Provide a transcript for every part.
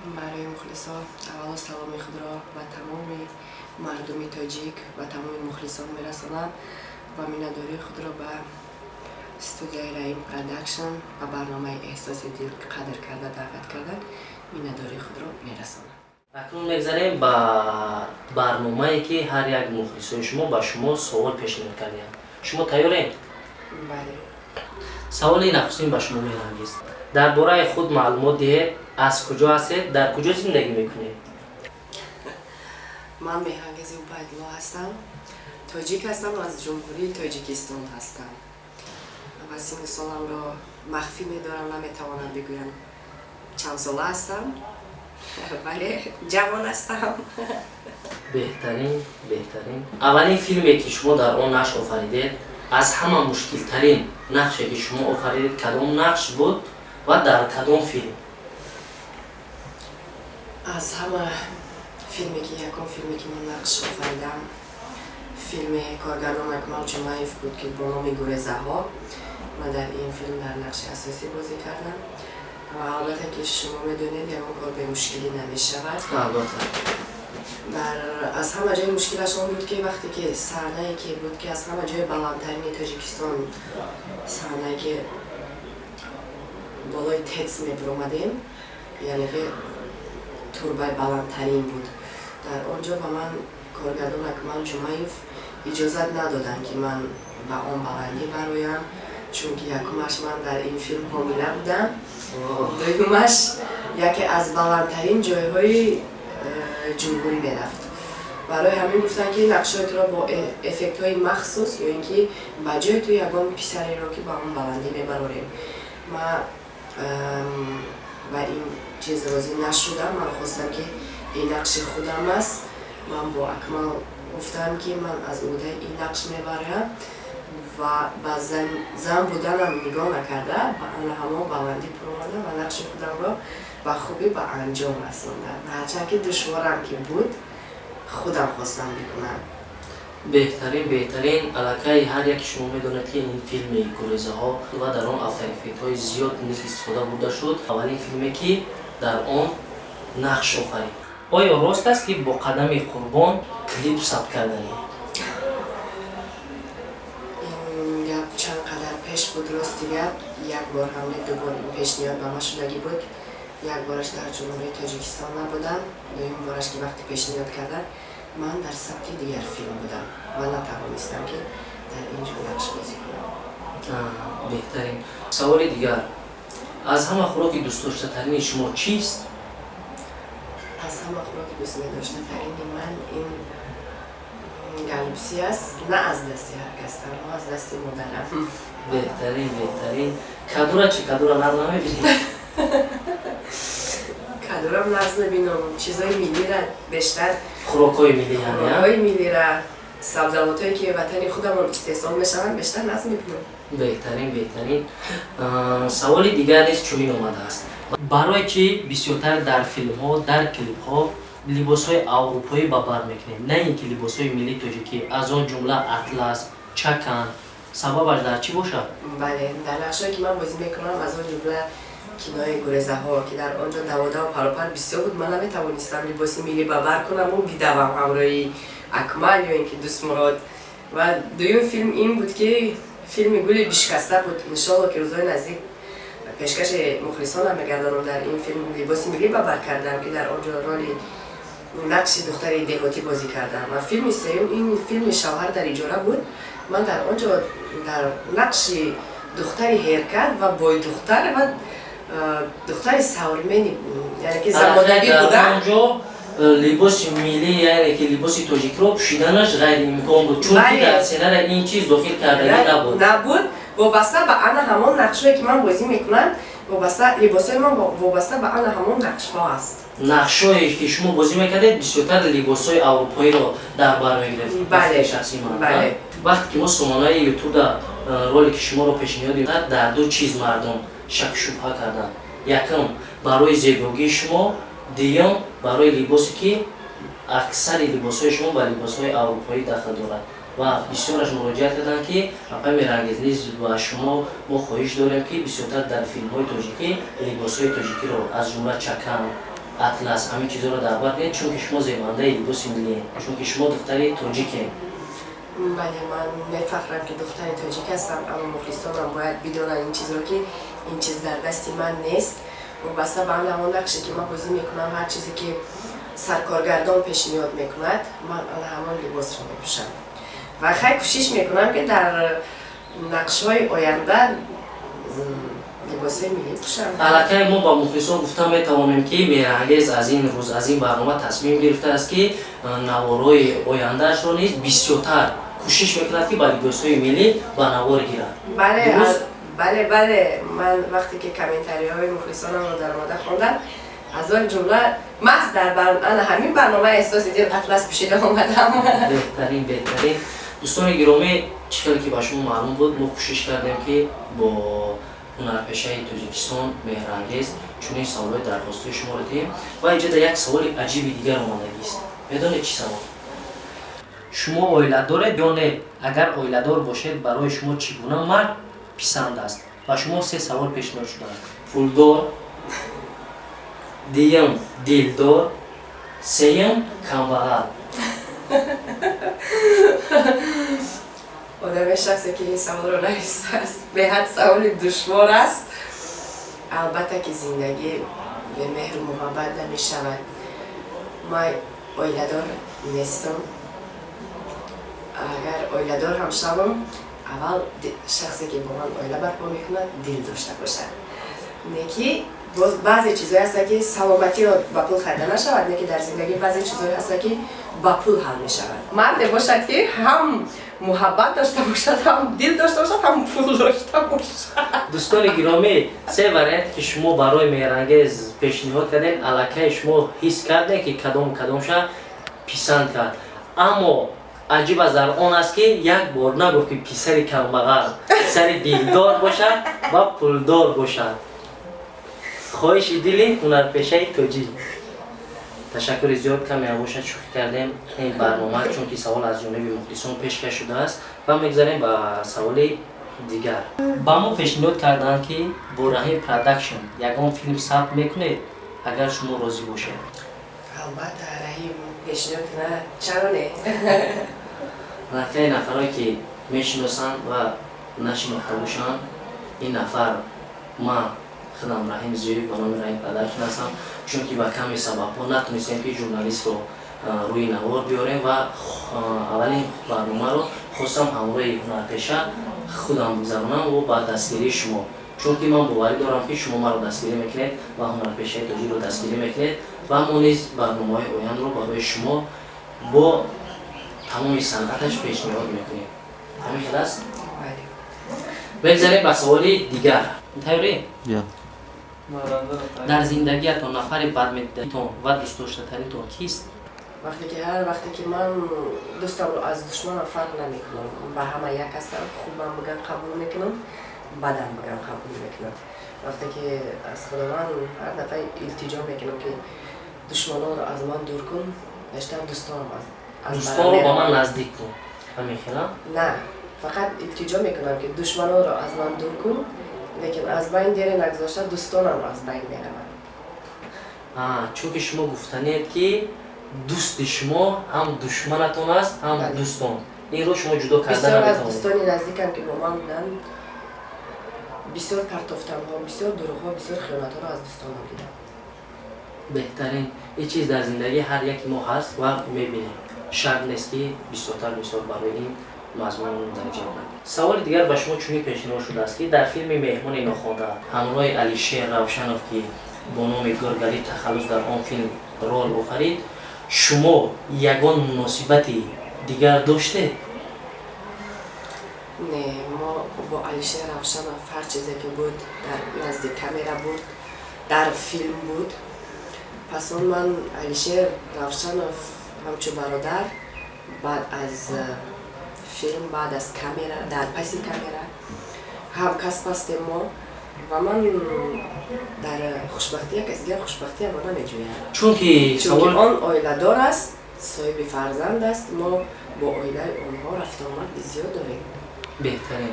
Барои мухлисон аввало саломи худро ба тамоми мардуми тоҷик ва тамоми мухлисон мерасонам ва миннатдории худро ба студияи Раим Продакшн ба барномаи «Эҳсоси дил» қадр карда даъват кардан, миннатдории худро мерасонам. Акнун мегзарем ба барномае, ки ҳар як мухлисои шумо ба шумо суол пешниҳод кардианд. Шумо тайёред? Бале. Саволи нахустин ба шумо, Меҳрангез: дар бораи худ маълумот диҳед, аз куҷо ҳастед, дар куҷо зиндагӣ мекунед? Ман Меҳрангези Убайдулло ҳастам, тоҷик ҳастам, аз Ҷумҳурии Тоҷикистон ҳастам ва синну соламро махфӣ медорам, наметавонам бигӯям чанд сола ҳастам, вале ҷавон ҳастам. Беҳтарин, беҳтарин. Аввалин филме, ки шумо дар он нақш офаридед, аз ҳама мушкилтарин нақше, ки шумо офаридед, кадом нақш буд ва дар кадом филм? Аз ҳама филме ки, якум филме, ки ман нақш офаридам, филми коргардон Акмал Ҷумаев буд, ки бо номи «Гурезаҳо». Ман дар ин филм дар нақши асосӣ бозӣ кардам ва албатта, ки шумо медонед, ягон кор бемушкилӣ намешавад. Албатта. Дар аз ҳама ҷои мушкилаш он буд, ки вақте ки саҳнае ки буд, ки аз ҳама ҷои баландтарини Тоҷикистон, саҳнае ки болои ТЭЦ мебиромадем, яъне ки турбаи баландтарин буд, дар он ҷо ба ман коргардон Акмал Ҷумаев иҷозат надоданд, ки ман ба он баландӣ бароям, чунки якумаш, ман дар ин филм ҳомила будам, дуюмаш, яке аз баландтарин ҷойҳои ҷумҳурӣ мерафт. Барои ҳамин гуфтанд, ки нақшҳои туро бо эффектҳои махсус ё ин ки ба ҷои ту ягон писареро, ки ба он баландӣ мебарорем. Ман ба ин чиз розӣ нашудам. Ман хостам, ки ин нақши худам аст. Ман бо Акмал гуфтам, ки ман аз уҳдаи ин нақш мебароям ва ба зан буданам нигоҳ накарда, ба ана ҳамон баландӣ пуромадам ва нақши худамро ба хубӣ ба анҷом расондам. Ҳарчанд ки душворам ки буд, худам хостам бикунам. Беҳтарин, беҳтарин. Аллакай ҳар яке шумо медонед, ки ин филми «Гурезаҳо» ва дар он автоэффектҳои зиёд низ истифода бурда шуд. Аввалин филме, ки дар он нақш офарид. Оё рост аст, ки бо Қадами Қурбон клип сабт карданӣ? Ин гап чанд қадар пеш буд. Рости гап, як бор ҳам не, ду бор ин пешниҳод ба ман шудагӣ буд. Як бораш дар Ҷумҳурии Тоҷикистон набудам, дуюм бораш, ки вақте пешниҳод карданд, ман дар сабти дигар филм будам ва натавонистам, ки дар ин ҷо нақш бозӣ кунам. Беҳтарин. Саволи дигар: аз ҳама хӯроки дӯстдоштатарини шумо чист? Аз ҳама хӯроки дӯстмедоштатарини ман ин голубцы аст, на аз дасти ҳар кас, танҳо аз дасти модарам. Беҳтарин, беҳтарин. Кадура чӣ? Кадура нағз намебинед? Кадурам нағз мебинам, чизои миллира бештар. Хӯрокҳои миллӣ яъне? Хӯрокҳои миллира, сабзавотҳое, ки ватани худамон истеҳсол мешаванд, бештар нағз мебинам. Беҳтарин, беҳтарин. Саволи дигар низ чунин омадааст: барои чӣ бисёртар дар филмҳо, дар клипҳо либосҳои аврупоӣ ба бар мекунед, на ин ки либосҳои миллии тоҷикӣ, аз он ҷумла атлас, чакан? Сабабаш дар чӣ бошад? Бале, дар нақшҳое, ки ман бозӣ мекунам, аз он ҷумла кинои «Гурезаҳо», ки дар он ҷо даводаву паропар бисёр буд, ман наметавонистам либоси миллӣ ба бар кунаму бидавам ҳамроҳи Акмал ё ин ки Дӯстмурод. Ва дуюм филм ин буд, ки филми «Гули бишкаста» буд, иншоалло, ки рӯзҳои наздик пешкаши мухлисонам мегардонам. Дар ин филм либоси миллӣ ба бар кардам, ки дар он ҷо роли нақши духтари деҳотӣ бозӣ кардам. Ва филми сеюм ин филми «Шавҳар дар иҷора» буд. Ман дар он ҷо дар нақши духтари ҳеркат ва бойдухтар ва духтари современный, яъне ки замонавӣ Дар будам. он ҷо либоси миллӣ, яъне ки либоси тоҷикро пӯшиданаш ғайриимкон буд, чунки дар сценария ин чиз дохил кардагӣ набуд. Набуд. Вобаста ба ана ҳамон нақшҳое, ки ман бозӣ мекунам, вобаста либосҳои ман вобаста ба ана ҳамон нақшҳо аст. Нақшҳое, ки шумо бозӣ мекардед, бисёртар либосҳои аврупоиро дар бар мегирифт, ба Бале. фикри шахсии ман. Бале. Вақте ки мо сомонаи Ютубда ролики шуморо пешниҳод додем, дар ду чиз мардум шаку шубҳа карданд: якум, барои зебогии шумо, дуюм, барои либосе, ки аксари либосҳои шумо ба либосҳои аврупоӣ дахл дорад. Ва бисёраш муроҷиат карданд, ки апай Меҳрангез, низ ба шумо мо хоҳиш дорем, ки бисёртар дар филмҳои тоҷикӣ либосҳои тоҷикиро, аз ҷумла чакан. Атлас, ҳамин чизҳоро дар бар гиред, чунки шумо зебандаи либоси миллиед, чунки шумо духтари тоҷикед. Бале, ман мефахрам, ки духтари тоҷик ҳастам, аммо мухлисонам бояд бидонанд ин чизро, ки ин чиз дар дасти ман нест. Вобаста ба ан ҳамон нақше, ки ман бозӣ мекунам, ҳар чизе, ки саркоргардон пешниҳод мекунад, ман ана ҳамон либосро мепӯшам ва хай кӯшиш мекунам, ки дар нақшҳои оянда либосҳои миллӣ пӯшам. Аллакай мо ба мухлисон гуфта метавонем, ки Меҳрангез аз ин рӯз, аз ин барнома тасмим гирифтааст, ки наворҳои ояндаашро низ бисёртар кӯшиш мекунад, ки ба либосҳои миллӣ ба навор гирад. Бале, бале, ман вақте ки комментариҳои мухлисонамро даромада хондам, аз он ҷумла маҳз дар ана ҳамин барнома эҳсоси дил атлас пӯшида омадам. Беҳтарин, беҳтарин. Дӯстони гиромӣ, чӣ хеле ки ба шумо маълум буд, мо кӯшиш кардем, ки бо ҳунарпешаи Тоҷикистон Меҳрангез чунин саволҳои дархостии шуморо диҳем. Ва инҷода як саволи аҷиби дигар омадагист. Медонед, чӣ савол? Шумо оиладоред ё не? Агар оиладор бошед, барои шумо чӣ гуна мард писанд аст? Ба шумо се савол пешниҳод шудааст: пулдор, дуюм дилдор, сеюм камбағал. Одаме, шахсе, ки ин саволро навистааст, беҳад саволи душвор аст. Албатта, ки зиндагӣ бемеҳру муҳаббат намешавад. Ман оиладор нестам. Агар оиладор ҳам шавам, аввал шахсе, ки бо ман оила барпо мекунад, дил дошта бошад. Не ки боз баъзе чизое ҳаста, ки саломатиро ба пул харида нашавад, не ки дар зиндагӣ баъзе чизое ҳаста, ки ба пул ҳал мешавад. Марде бошад, ки ҳам муҳаббат дошта бошад, ҳам дил дошта бошад, ҳам пул дошта бошад. Дӯстони гиромӣ, се варианте, ки шумо барои Меҳрангез пешниҳод кардем, аллакай шумо ҳис кардем, ки кадом кадомша писанд кард. Аммо аҷиб аз дар он аст, ки як бор нагуфт, ки писари камбағал, писари дилдор бошад ва пулдор бошад. Хоҳиши дили ҳунарпешаи тоҷик. Ташаккури зиёд. Каме бошад, шӯхӣ кардем ин барнома, чунки савол аз ҷониби мухлисон пешкаш шудааст. Ва мегузарем ба саволи дигар. Ба мо пешниҳод карданд, ки бо Раҳим Продакшн ягон филм сабт мекунед, агар шумо розӣ бошед. Албатта, Раҳим пешниҳод кунад, чаро не? Аллакай нафарое, ки мешиносанд ва нашинохта бошанд, ин нафар ман худам Раҳим Зиёев ба номи Раҳим Продакшн ҳастам, чунки ба ками сабабҳо натонистем, ки журналистро рӯи навор биёрем ва аввалин барномаро хостам ҳамроҳи ҳунарпеша худам бигзаронам ва ба дастгирии шумо, чунки ман боварӣ дорам, ки шумо маро дастгирӣ мекунед ва ҳунарпешаи тоҷикро дастгирӣ мекунед. Ва мо низ барномаҳои ояндро барои шумо бо тамоми санъаташ пешниҳод мекунем. Ҳамин хел аст. Мегзарем ба саволи дигар. Тайёрӣ? Дар зиндагиятон нафари бадмедитон ва дӯстдоштатаринтон кист? Вақте ки, ҳар вақте ки ман дӯстамро аз душманам фарқ намекунам, ба ҳама як ҳастам. Хубам биган, қабул мекунам, бадам биган, қабул мекунам. Вақте ки аз Худованд ҳар дафъа илтиҷо мекунам, ки душманонро аз ман дур кун, бештар дӯстонам аз дӯстонро ба ман наздик кун, ҳамин хела? На, фақат илтиҷо мекунам, ки душманонро аз ман дур кун, лекин аз байн дере нагузошта дӯстонам аз байн мераванд. Чунки шумо гуфтанед, ки дӯсти шумо ҳам душманатон аст, ҳам дӯстон. Инро шумо ҷудо карда Бисёр аз наметавонед. дӯстони наздикам, ки бо ман буданд, бисёр партофтанҳо, бисёр дурӯғҳо, бисёр хиёнатҳоро аз дӯстонам дидам. Беҳтарин. Ин чиз дар зиндагии ҳар яки мо ҳаст ва мебинем. Шарт нест, ки бисёртар мисол барои ин мазмун дараҷа. Саволи дигар ба шумо чунин пешниҳод шудааст, ки дар филми «Меҳмони нохонда» ҳамроҳи Алишер Равшанов, ки бо номи Гургалӣ тахаллус дар он филм рол офарид, шумо ягон муносибати дигар доштед? Не, мо бо Алишер Равшанов ҳар чизе ки буд, дар назди камера буд, дар филм буд. Пас он ман Алишер Равшанов ҳамчун бародар баъд аз филм, баъд аз камера, дар паси камера ҳамкасб ҳастем мо ва ман дар хушбахтӣ як каси дигар хушбахтиамро намеҷӯям. Чунки чунки савол он оиладор аст, соҳиби фарзанд аст. Мо бо оилаи онҳо рафтуомад зиёд дорем. Беҳтарин.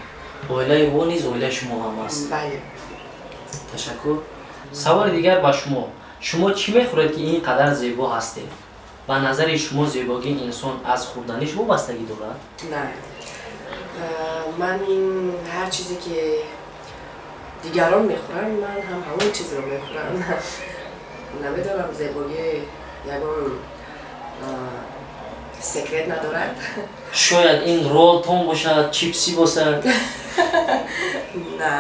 Оилаи ӯ низ оилаи шумо ҳам аст. Бале. Ташаккур. Саволи дигар ба шумо: Шумо чӣ мехӯред, ки ин қадар зебо ҳастед? Ба назари шумо, зебогии инсон аз хӯрданиш вобастагӣ дорад? На, ман ҳар чизе ки дигарон мехӯранд, ман ҳам ҳамон чизро мехӯрам. Намедонам, зебогӣ ягон секрет надорад. Шояд ин ролтон бошад, чипси бошад? На,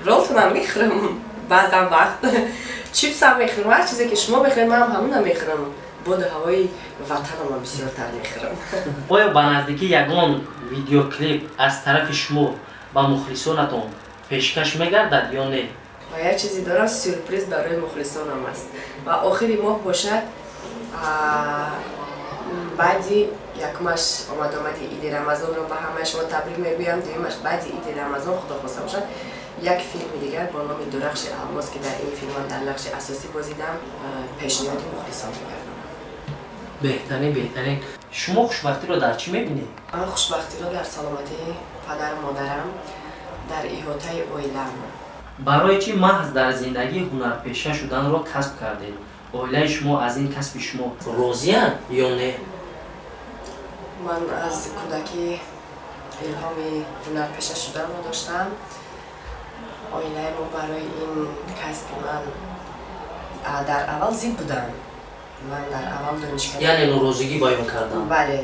ролтонам мехӯрам, баъзан вақт чипсам мехӯрам. Ҳар чизе ки шумо мехӯред, ман ҳам ҳамона мехӯрам. Боду ҳавои ватанама бисёртар мехӯрам. Оё ба наздикӣ ягон видеоклип аз тарафи шумо ба мухлисонатон пешкаш мегардад ё не? Ва як чизе дорам, сюрприз барои мухлисонам аст ва охири моҳ бошад. Баъди якумаш омадомади иди Рамазонро ба ҳамаи шумо табрик мегӯям. Дуюмаш, баъди иди Рамазон, худо хоста бошад, як филми дигар бо номи «Дурахши алмос», ки дар ин филм ман дар нақши асосӣ бозидам, пешниҳоди мухлисон мегардам. Беҳтарин, беҳтарин. Шумо хушбахтиро дар чӣ мебинед? Ман хушбахтиро дар саломатии падару модарам, дар иҳотаи оилаам. Барои чӣ маҳз дар зиндагӣ ҳунарпеша шуданро касб кардед? Оилаи шумо аз ин касби шумо розиянд ё не? Ман аз кӯдакӣ илҳоми ҳунарпеша шуданро доштам. Оилаи мо барои ин касби ман дар аввал зид буданд. Ман дар аввал донишгоҳ Яъне норозигӣ баён кардам? Бале.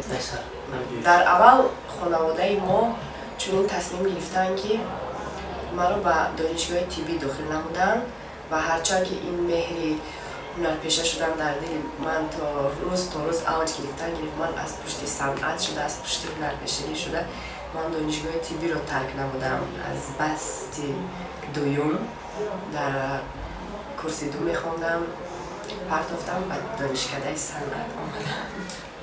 Дар аввал хонаводаи мо чунин тасмим гирифтанд, ки маро ба донишгоҳи тиббӣ дохил намуданд. Ва ҳарчанд ки ин меҳри ҳунарпеша шудан дар дили ман то рӯз то рӯз авҷ гирифтан гирифт, ман аз пушти санъат шуда, аз пушти ҳунарпешагӣ шуда, ман донишгоҳи тиббиро тарк намудам. Аз басти дуюм, дар курси ду мехондам, партофтам, ба донишкадаи санъат омадам.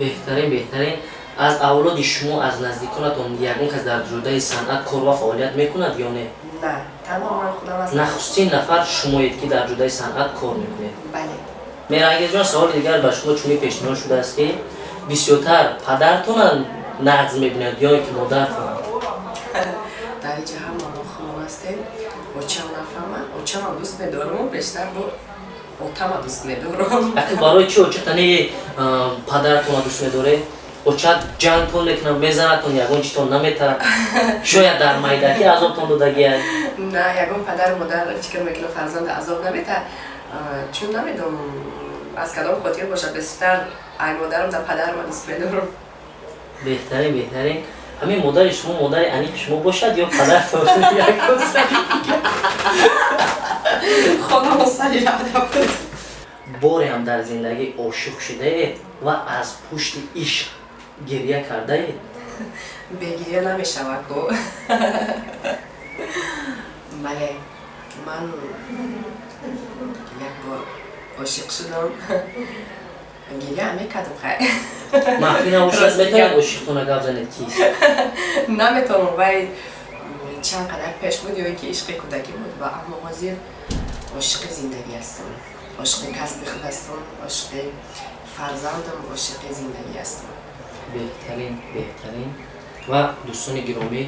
Беҳтарин, беҳтарин. Аз авлоди шумо, аз наздиконатон ягон кас дар ҷодаи санъат кор ва фаъолият мекунад ё не? На, танҳо ман худам ҳастам. Нахустин нафар шумоед, ки дар ҷодаи санъат кор мекунед? Бале. Меҳрангезҷон, саволи дигар ба шумо чунин пешниҳод шудааст, ки бисёртар падартона нағз мебинад ё ки модартона? Дар инҷа ҳама мо хумон ҳастем. Очам нафаҳмад, очамам дӯст медорам, бештар бо отама дӯст медорам. Аки барои чи очатане, падаратона дӯст медоред? Очат ҷангтон мекунад, мезанадтон, ягон читон наметарад. Шояд дар майдакӣ азобтон додагиад? На, ягон падару модар, фикр мекунам, фарзанда азоб наметаҳад. Чун намедонам, аз кадом хотир бошад, бештар ай модарам да падарама дӯст медорам. Беҳтарин, беҳтарин. Ҳамин модари шумо модари аниқи шумо бошад ё падаратон? Хонамо сари рада буд. Боре ҳам дар зиндагӣ ошиқ шудаед ва аз пушти ишқ гирья кардаед? Бегирья намешавад ку. Бале, ман як бор ошиқ шудам, гирья мекардам, хай. Махфӣ набошад, метавонед ошиқтона гап занед, кист? Наметавонам. Вай чанд қадар пеш буд ё ин ки ишқи кӯдакӣ буд. Ва аммо ҳозир ошиқи зиндагӣ ҳастам, ошиқи касби худ ҳастам, ошиқи фарзандам, ошиқи зиндагӣ ҳастам. Беҳтарин, беҳтарин. Ва дӯстони гиромӣ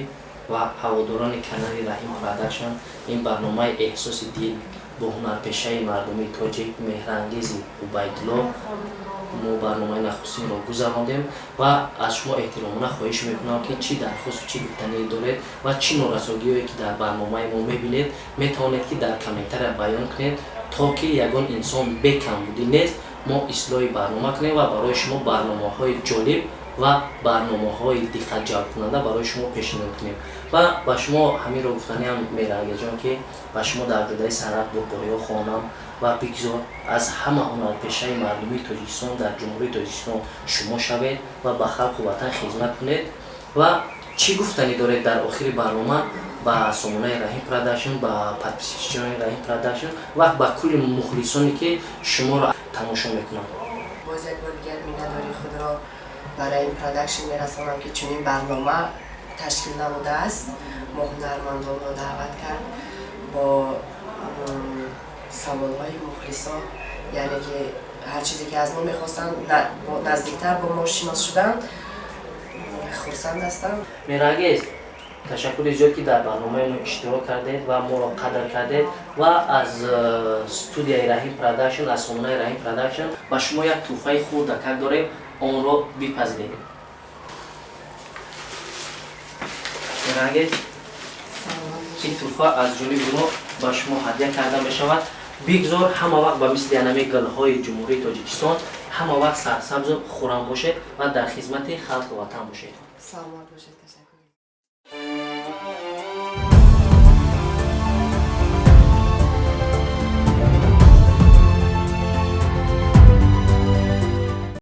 ва ҳаводорони канали Раҳим Продакшн, ин барномаи «Эҳсоси дил» бо ҳунарпешаи мардумии тоҷик Меҳрангези Убайдулло мо барномаи нахустинро гузарондем. Ва аз шумо эҳтиромона хоҳиш мекунам, ки чӣ дархосту чӣ гуфтание доред ва чӣ норасогиҳое ки дар барномаи мо мебинед, метавонед, ки дар комментария баён кунед, то ки ягон инсон бекамбудӣ нест, мо ислоҳи барнома кунем ва барои шумо барномаҳои ҷолиб ва барномаҳои диққатҷалбкунанда барои шумо пешниҳод кунем. Ва ба шумо ҳаминро гуфтаниам, Меҳрангезҷон, ки ба шумо дар ҷодаи санъат бурдбориҳо хоҳонам ва бигзор аз ҳама ҳунарпешаи мардумии Тоҷикистон дар Ҷумҳурии Тоҷикистон шумо шавед ва ба халқу ватан хизмат кунед. Ва чӣ гуфтанӣ доред дар охири барнома ба сомонаи Раҳим Продакшн, ба подписчиёни Раҳим Продакшн ва ба кулли мухлисоне, ки шуморо тамошо мекунанд? Боз як бор дигар миннатдории худро ба Раҳим Продакшн мерасонам, ки чунин барнома ташкил намудааст, мо ҳунармандонро даъват кард бо саволҳои мухлисон, яъне ки ҳар чизе ки аз мо мехостанд, наздиктар бо мо шинос шуданд. Хурсанд ҳастам. Меҳрангез. Ташаккури зиёд, ки дар барномаи мо иштирок кардед ва моро қадр кардед. Ва аз студияи Раҳим Продакшн, аз сомонаи Раҳим Продакшн ба шумо як тӯҳфаи хурдакак дорем, онро бипазиред. Меҳрангез, ин тӯҳфа аз ҷониби мо ба шумо ҳадя карда мешавад. Бигзор ҳама вақт ба мисли анами гулҳои Ҷумҳурии Тоҷикистон ҳама вақт сарсабзу хуррам бошед ва дар хизмати халқу ватан бошед. Саломат бошед.